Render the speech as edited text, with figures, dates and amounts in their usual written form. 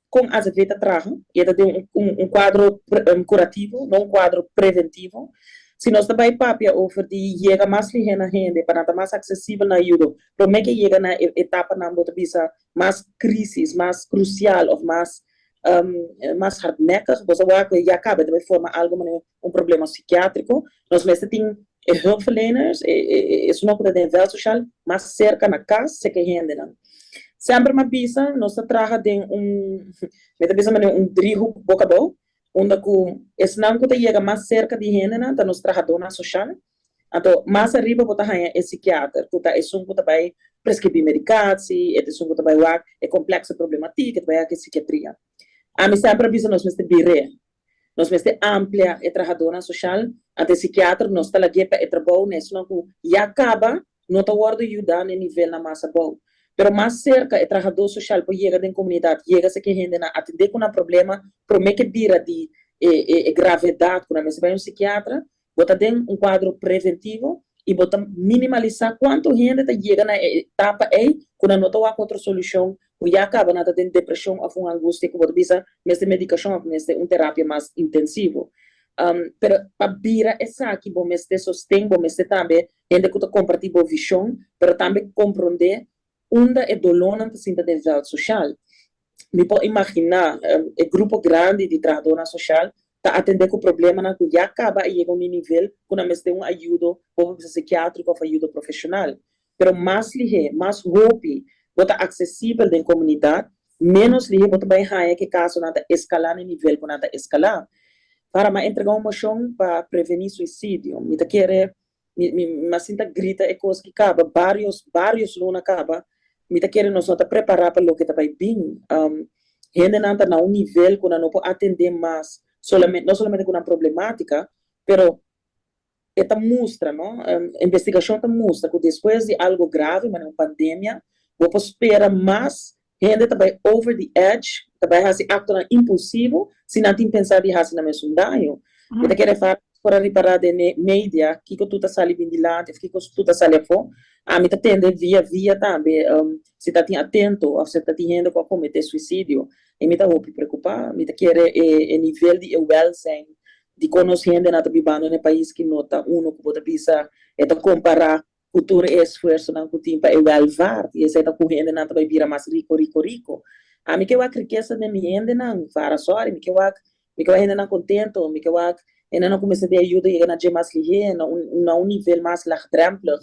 Con AZV ta traha, e ta den un cuadro curativo, no un cuadro preventivo. Si nos tambe papia over di yega mas lihe na hende, pa ta mas accesibel na ayudo, prome cu yega na etapa nan bo ta bisa mas crisis, mas crucial of mas hardnekkig, bo sa cu ya caba di forma algo manera un problema psikiatrico, nos mester tin hulpverleners, esnan cu den veld social, mas cerca na cas, serca hende nan. Semper m'a bisa, nos ta traha den un, mi ta bisa un driehoek boca abou, unda cu esnan cu yega mas cerca di hende nan, ta nos trahadornan social. Anto, mas ariba bo ta haya e psikiater, cu ta esun cu ta bay prescribi medicatie, e esun cu ta bay wak e complexe problematiek, e bay e psikiatria. Ami semper a bisa, nos mester bire. Nos mester amplia e trahadornan social, anto psikiater nos ta lag'e pa e trabou, esnan cu ya caba, no ta wordo yuda na nivel na mas abou. Pero mas cerca e trahador social por yega den comunidad, yega serca hende nan, atende cu un problema, prome cu bira di e gravedad, cu mester bay un psikiatra, bo ta den un cuadro preventivo y bo ta minimalisa cuanto hende ta yega na etapa ey, cu no ta otro solucion, cu ya caba nan ta den depresion of un angustia, cu bo ta bisa mester medicacion of mester un terapia mas intensivo. Pero pa bira esaki, bo mester sosten, bo mester tambe hende cu ta comparti bo vision, pero tambe comprende unda e dolor ta sinta den veld social. Mi por imagina e grupo grandi di trahadornan social ta atende cu problemanan cu ya caba y yega un nivel cu nan mester un ayudo of psikiatrico of ayudo profesional. Pero mas lihe, mas hopi, bo ta accesibel den comunidad, menos lihe bo ta bay haya cu casonan ta escala na nivel cu nan ta escala. Para m'a entrega un mocion pa preveni suicidio. Mi ta kere mi m'a sinta grita e cos cu caba varios varios luna caba. Mi ta kere nos no ta prepara pa loke ta bay bin. Hende nan ta na un nivel cu no por atende mas solamente, no solamente cu un problematica, pero e ta mustra, no? Investigacion ta mustra cu despues di algo grave, manera un pandemia, bo por spera mas hende ta bay over the edge, ta bay haci acto impulsivo, si nan tin pensa di haci nan mes un daño. Mi ta kere por a ripara den media, kico tur ta sali bin dilanti, kico tur ta sali afo. Ami ta tende via via tambe, si ta tin atento, of si ta tin hende cu a comete suicidio. Y mi ta hopi preocupa, mi ta kere e nivel di welzijn, di con nos hendenan ta bibando na pais cu no ta uno cu bo ta bisa, e ta compara cu tur e esfuersonan cu tin pa e welvaart, y esey ta cu hendenan ta bay bira mas rico, rico, rico. Ami ke wak rikesa den mi hendenan, fara sorry, mi ke wak hendenan contento, mi ke wak hendenan cuminsa di ayuda yega na dje mas lihe, na un nivel mas laagdrempelig.